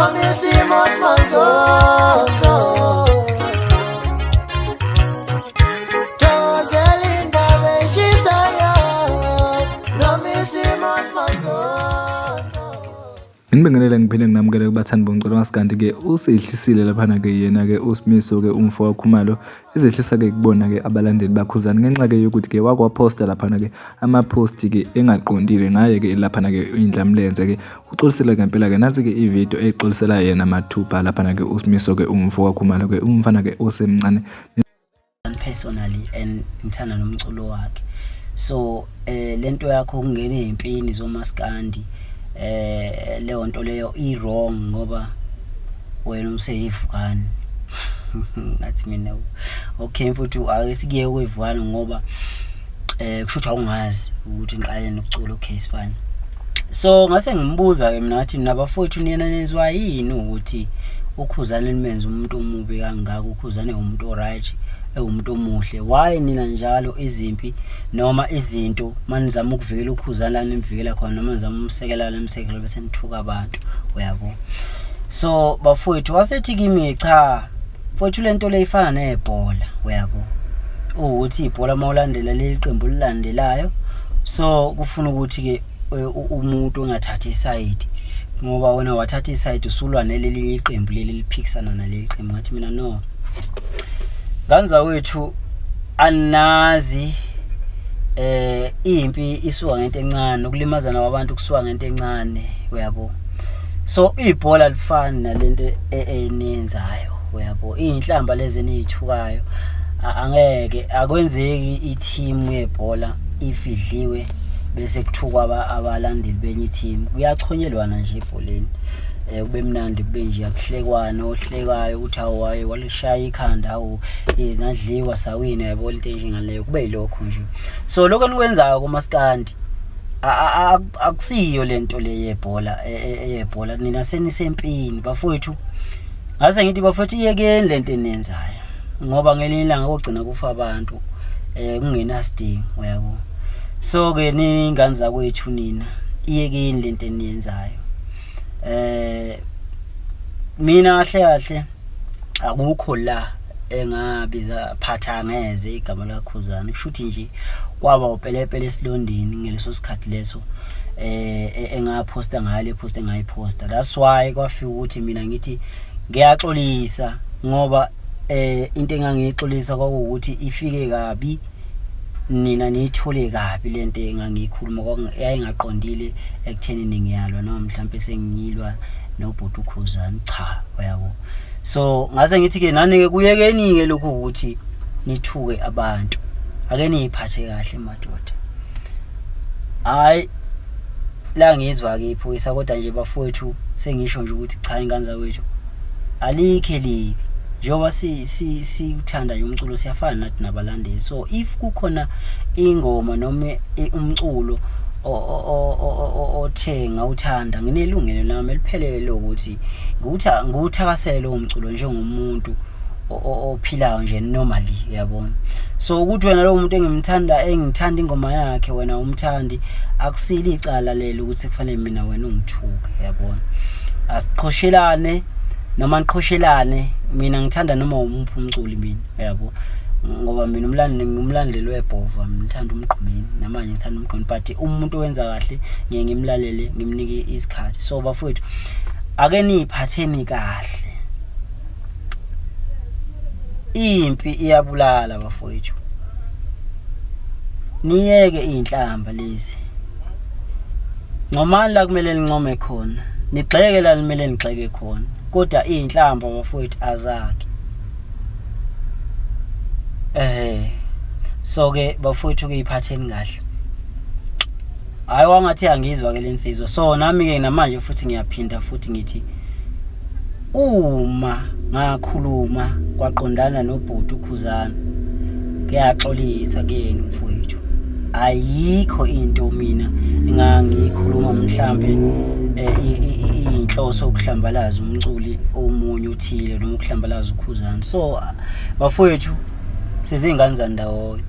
Noma isimo simanzonzo. Thokozela indaba eshisayo. Noma isimo simanzonzo. Nginibingelele ngiphinde nginamukele kubathandi bomculo masikandi-ke usehlisile laphana-ke yena-ke uSimiso-ke umfo waKhumalo Ezehlisa-ke kubona-ke abalandeli baKhuzani ngenxa-ke yokuthi-ke wakwaphosta laphana-ke ama-post-ke engaqondile ngaye-ke laphana-ke indlamlenze-ke uxolisile ngempela-ke nansi-ke ividiyo exolisela yena mathupha laphana-ke uSimiso-ke umfo kaKhumalo-ke umfana-ke osemncane. Personally and ngithanda nomculo wakhe, so lento yakho ukungena ezimpini zomaskandi, leyo nto leyo i wrong ngoba wena useyivukani. Ngathi mina, okay mfuthu, ake sikuye kwivukani ngoba kusho ukuthi awungazi ukuthi ngiqale nokucula. Okay, it's fine. So ngase ngimbuza ke mina, ngathi mina, bafowethu, nina nizwa yini ukuthi uKhuzane nimenze umuntu omubi kangaka? UKhuzane umuntu oright, ewumuntu omuhle. Why nina njalo izimpi noma izinto manizama ukuvikela uKhuzane la nimvikela khona, noma nizama umsekela la nimsekela, bese nithuka abantu, uyabo? So bafowethu, wasethi kimi, cha mfowethu, lento le ifana nebhola, uyabo, ukuthi ibhola mawulandela leli qembu lilandelayo, so kufuna ukuthi ke umuntu ongathathi isayidi ngoba wena wathatha isayidi, usulwa nelelinye iqembu leli liphikisana naleli qembu. Ngathi mina, no ganza wethu, anazi impi isuka ngento encane, ukulimazana kwabantu kusuka ngento encane, uyabo? So ibhola lifani nalento eniyenzayo, uyabo? Iy'nhlamba lezi eniy'thukayo, angeke akwenzeki i-team yebhola ifidliwe bese kuthukwa abalandeli benye i-team. Kuyachonyelwana nje ebholeni, kube mnandi, kube nje akuhlekwana, ohlekayo ukuthi hawu, waye walishaya ikhanda, hawu, nadliwa sawina, yabo, into enjengaleyo, kube yilokho nje. So lokho enikwenzayo kumaskandi akusiyo lento le yebhola, eyebhola. Nina senisempini, bafowethu. Ngase ngithi, bafowethu, iyekeni lento eniyenzayo ngoba ngelinye ilanga kogcina kufa abantu kungenasidingo, uyabo? So ke ningane zakwethu, nina iyekeni lento eniyenzayo. Mina kahle kahle akukho la engabiza phatha ngeze igama likaKhuzani. Kusho ukuthi nje kwaba upelepele esilondeni ngeleso sikhathi leso engaphosta ngayo le post engayiphosta. That's why kwafika ukuthi mina ngithi ngiyaxolisa ngoba into engangiyixolisa kwakuwukuthi ifike kabi, nina niyithole kabi lento engangiyikhuluma, yayingaqondile ekutheni ngiyalwa noma mhlampe sengiyilwa nobhuti uKhuzani, cha, uyabo? So ngase ngithi-ke nani-ke kuyekeni-ke lokhu ukuthi nithuke abantu, ake niyiphathe kahle madoda. Hhayi la ngizwa-ke iphoyisa, kodwa nje bafowethu, sengisho nje ukuthi cha, ingane zakwethu, alikho elibi njengoba siwuthanda nje umculo, siyafana nathi nabalandeli. So if kukhona ingoma noma umculo othe ngawuthanda, nginelungelo nami eliphelele lokuthi ngiwuthakasele lowo mculo njengomuntu ophilayo nje normally, uyabona? So ukuthi wena lowo muntu engimthanda, engithanda ingoma yakhe, wena umthandi, akusile icala lelo ukuthi kufanele mina wena ungithuke, uyabona? Asiqhoshelane noma niqhoshelane, mina ngithanda noma umuphi umculi mina, uyabo, ngoba mina umlandeli, ngumlandeli webhova. Mina ngithanda uMgqumeni, namanje ngithanda uMgqumeni, but umuntu owenza kahle ngiye ngimlalele, ngimnike isikhathi. So bafowethu, ake niyiphatheni kahle, impi iyabulala bafowethu, niyeke iy'nhlamba lezi, ncomani la kumele nincome khona, nigxeke la limele nigxeke khona, kodwa iy'nhlamba bafowethu azakhe. So ke bafowethu ke iphatheni kahle. Hayi, wangathi angizwa ke lensizwa. So nami ke namanje futhi ngiyaphinda futhi ngithi uma ngakhuluma kwaqondana nobhuti uKhuzana, kuyaxolisa kuyena mfowethu. Ayikho into mina engangiyikhuluma mhlambe inhloso ukuhlambalaza umculi omunye uthile noma ukuhlambalaza uKhuzana. So bafowethu, sizingane zandawonye.